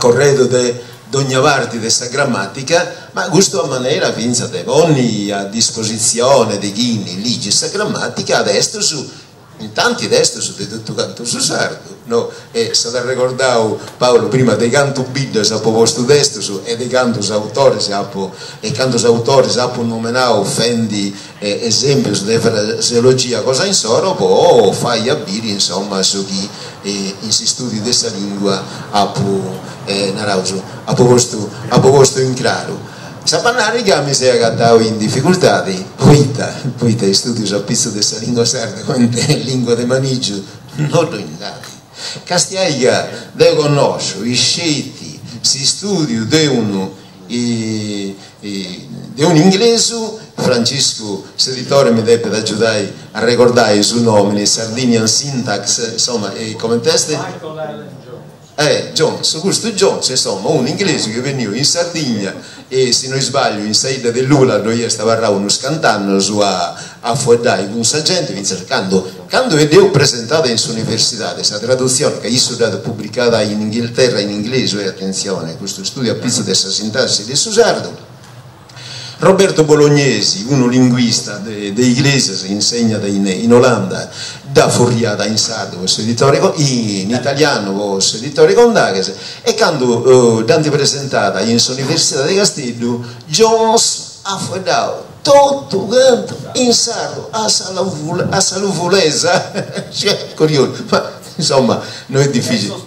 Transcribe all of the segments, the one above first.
corredu de dogna parti de sa grammatica, ma custu a manera fintzas de ponni a dispositzione de chini ligit sa grammatica testus Intanti testus de totu cantu su sardu, no? E s'at arregordau Paulu prima de cantu biddas apo postu testus e de cantus autoris apo e cantus autoris apo nomenau fendi esempius de fraseologia cosa insoro po fai a biri insomma su chi in s'istudiu de sa lingua apu naraus apo postu apo postu in craru. S'apo a narri ca mi seu agatau in dificultadi, poita? Poita istudius a pitzu de sa lingua sarda comente lingua de manigiu no ddoi nd'at. Castiai ca deu connosciu isceti s'istudiu de unu de unu inglesu, Franciscu s'editore mi depet agiudai a arregordai su nomini, Sardinian Syntax, insoma, coment'est? Eh, Jones, custu Jones, insomma, unu inglesu chi est benniu in Sardigna e, si no isbagliu, in sa 'idda de Lula ddoi est abarrau unus cant'annus a a fueddai cun sa genti, fintzas candu candu dd'eus presentada in s'universidadi sa tradutzioni, ca issu dd'at pubricada in Inghilterra in inglesu, e atentzione, custu studiu a pitzu de sa sintassi de su sardu, Roberto Bolognesi, unu linguista de de Iglesias chi insegnat in in Olanda, dd'at furriada in sardu po s'editore in italianu po s'editore Condaghes e candu dd'ant presentada in s'Universidade de Casteddu, Jones at fueddau totu cantu in sardu a sa a sa luvulesa, curiosu, ma insomma no est dificili.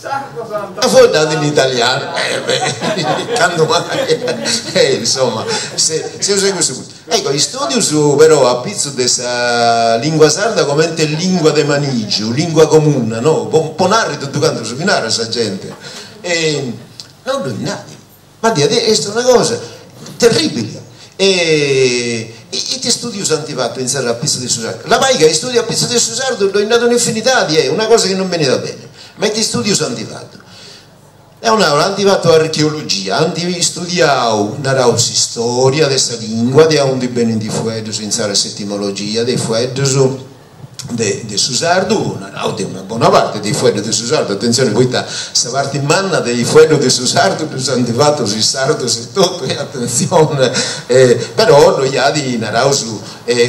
At fueddadu in italianu, eh beh, candu mai, eh insomma, seus a custu puntu. Ecco, istudius però a pitzus de sa lingua sarda comente lingua de manigiu, lingua comuna, no, po narri totu cantu su chi narat sa gente, e no ddoi nd'at. Ma diat est una cosa terribili. E ite istudios ant fatu insaras a pitzu de su sardu? Labai ca istudios a pitzu de su sardu ddoi nd'at un'infinidadi, est una cosa chi non benit a beni. Ma ite istudios ant fatu? Deu nau, ant fatu archeologia, ant istudiau, naraus, s'istoria de sa lingua, de aundi benint is fueddus, insaras s'etimologia de is fueddus, de de su sardu, narau de una bona parti de is fueddus de su sardu, atentzioni poita sa parti manna de is fueddus de su sardu ddus ant fatus is sardus etotu e atentzioni, però ddoi at naraus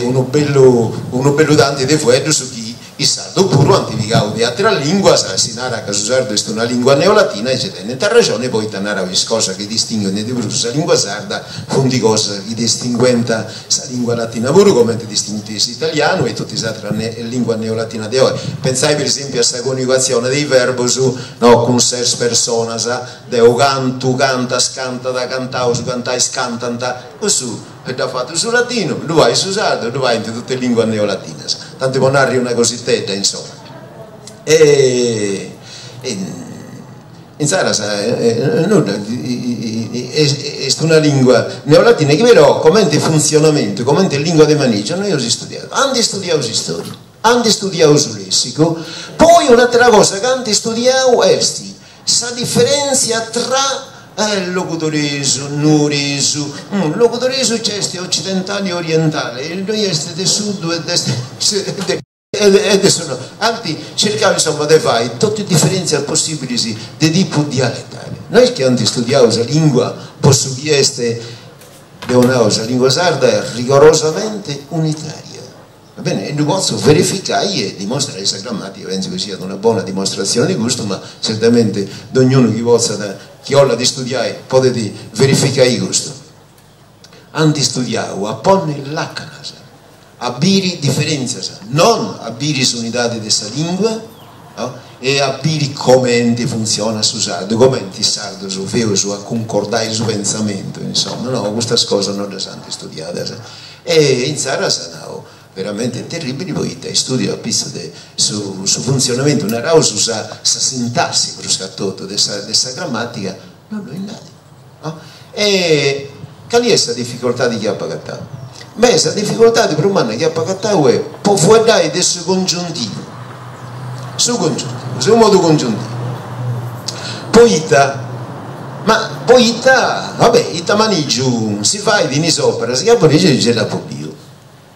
unu bellu unu bellu tanti de fueddus chi is sardus puru ant pigau de ateras linguas, si narat ca su sardu est una lingua neolatina e nci tenint arrexoni poita narau is cosas chi distinguint de prus sa lingua sarda funt cosas chi distinguent Sa lingua latina puru, comente distinguit s'italianu e totu is ateras linguas neolatinas de oi. Pentzai per esempiu a sa coniugatzione de is verbos, no, cun ses personas, deu cantu, cantas, cantat, cantaus, cantais, cantant, cussu dd'at fatu su latinu, ddu fait su sardu, ddu faint totu is linguas neolatinas, tanti po narri una cositedda, insoma. E Insaras nudda, est una lingua neolatina chi però comente funtzionamentu, comente lingua de manigiu no eus istudiadu. Ant istudiau s'istoria, ant istudiau su lessicu, poi un'atera cosa chi ant istudiau est sa diferentzia tra logudoresu, nuoresu, logudoresu nc'est occidentali e orientali, ddoi est de sud e de E de su nord. Ant circau insoma de fai totu is diferentzias possibilis de tipu dialetali. No est chi ant studiau sa lingua po su chi est, deu nau, sa lingua sarda est rigorosamente unitaria, va bene? E ddu potzu verificai e dimostrai, sa grammatica pentzu chi siat una bona dimostratzioni de custu, ma certamente dognunu chi potzat, chi 'ollat studiai podit verificai custu. Ant studiau a ponni làcanas, a biri diferèntzias, non a biri s'unidadi de sa lìngua e a biri comenti funtzionat su sardu, comenti is sardus feus a cuncordai su pentzamentu, insoma, no, custas cosas no ddas ant studiadas. E insaras nau, veramenti terribili poita istudiu a pitzu de su su funtzionamentu, naraus sa sa sintassi prus ca totu de sa de sa grammatica, no ddoi nd'at. E cali est sa dificoltadi chi apu agatau? Beh, sa dificoltadi prus manna chi apu agatau est po fueddai de su congiuntivu, su congiuntivu, su modu congiuntivu. Poita? Ma poita, va bè, ita manigiu si fait in is operas chi apu lìgiu gei dd'apu biu.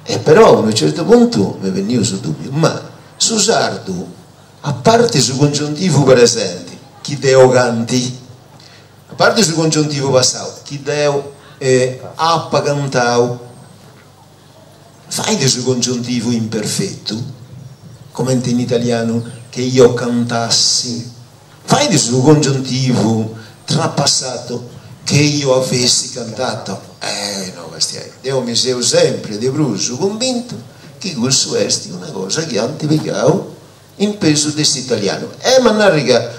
E però a unu certu puntu m'est benniu su dubbiu, ma su sardu, a parti su congiuntivu presenti. Chi deo canti. A parti su congiuntivu passau, chi deo apa cantau. Fait su congiuntivu imperfetu, comente in italianu che io cantassi. Fait su congiuntivu trapassato, che io avessi cantato. Eh no, castiai, deo mi seu sempri de prus cumbintu chi cussu est una cosa chi ant pigau in pesu de s'italianu. E emu a narri ca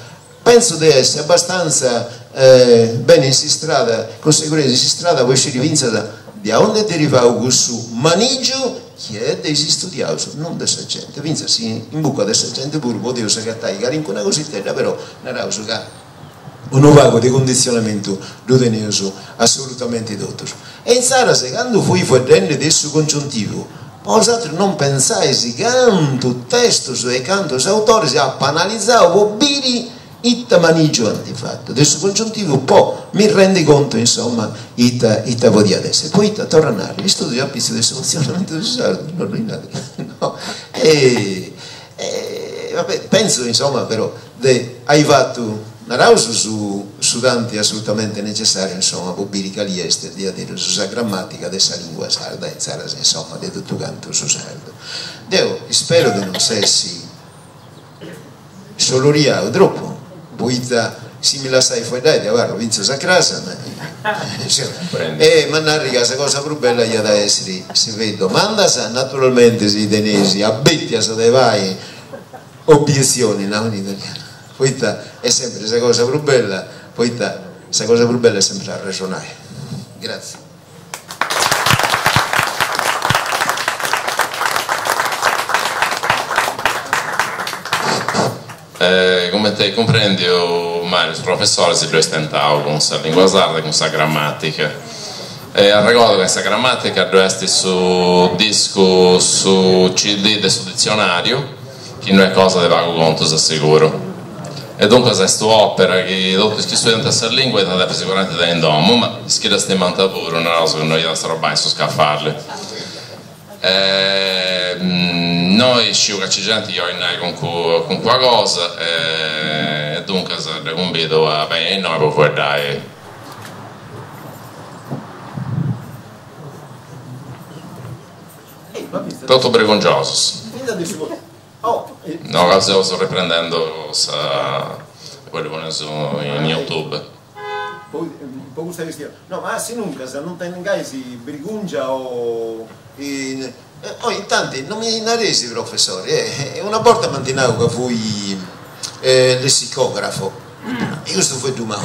pentzu de essi abbastanza beni in s'istrada, cun seguresa in s'istrada po isciri fintzas de aundi est derivau cussu manìgiu chi est de is istudiaus, non de sa genti, fintzas si in buca de sa genti puru podeus agatai calincuna cositedda, però naraus ca unu pagu de cunditzionamentu ddu teneus assolutamenti totus. E insaras candu fui fueddendi de su congiuntivu, bosatrus non pentzais cantu testus e cantus autoris apu analizau po biri ita manìgiu ant fatu de su congiuntivu po mi rendi contu insoma ita ita podiat essi. Poita, torru a narri, istudiu apitzus de su funtzionamentu de su sardu, no ddu nau, no e va bè, pentzu insoma però de ai fatu, naraus, su su tanti assolutamente necessariu, insoma, po biri cali est diaderus sa grammatica de sa lingua sarda e insaras, insoma, de totu cantu su sardu. Deu ispero de non s'essi scioloriau tropu, poita si mi lassais fueddai deu abarru fintzas a cras, e emu a narri ca sa cosa prus bella iat a essiri si fai domandas, naturalmenti si teneis abetias de fai Obietzioni, nau in italianu, poita est sempri sa cosa prus bella, poita sa cosa prus bella est sempri arrexonai. Gratzias. Cumenti eis cumprendiu, Mario, su professori si ddu est tentau cun sa lingua sarda e cun sa grammatica. E arregordu ca in sa grammatica ddu est su discu, su CD de su ditzionariu, chi no est cosa de pagu contu s'assiguru. E duncas est un'òpera chi totu is chi studiant sa lingua iant a depi siguramenti tenni in domu, ma is chi dda stimant puru naraus chi no iat a strobai in su scafalli. Innoi sciu ca nc'est genti chi 'olit nai calincuna cosa e duncas dda cumbidu a benni a innoi po fueddai. Totu bregungiosus. No, ca seus riprendendo sa poi ddu poneus in youtube. Po custa chistioni. No, ma sinuncas non tengais brigungia o Oh, intanti non mi nareis professori, eh, una borta m'ant nau ca fui lessicografo, e custu fueddu mau,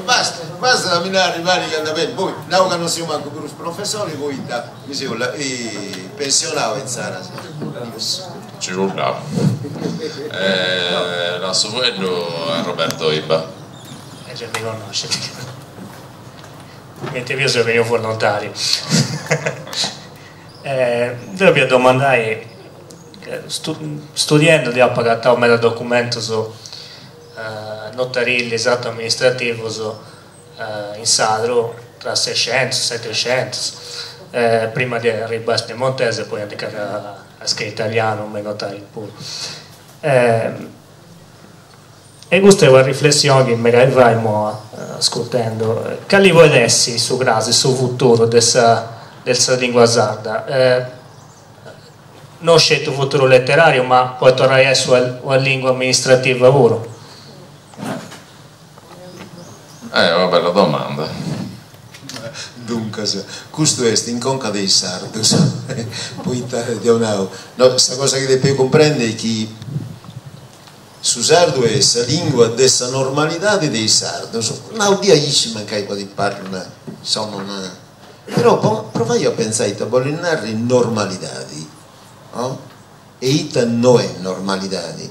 basta, basta a mi narri parit chi andat beni, poi nau ca non seu mancu prus professori poita mi seu pensionau insaras. Ci cuddau. Lassu su fueddu a Roberto Ibba. E già mi connoscit. Cumenti biu seu beniu volontariu. Deu 'olia domandai, studiendu deu apu agatau meda documentus notarilis, atus amministrativus in sadru tra sescentus, setescentus, prima de arribai is piemontesus e poi ant incarrerau a scriri italianu me is notarius puru. E custa est una riflessioni chi megu a fai imoi ascurtendu, cali podit essi su cras, su futuru de sa de sa lingua sarda? No sceti u' futuru leterariu ma podit torrai a essi una lingua amministrativa puru? Eh, una bella domanda. Duncas, custu est in conca de is sardus, poita deu nau, no, sa cosa chi depeus cumprendi est chi Su sardu est sa lingua de sa normalidadi de is sardos, nau diaici mancai podit parri una, insoma, una, però provai a pentzai ita bollit narri normalidadi, no? E ita no est normalidadi.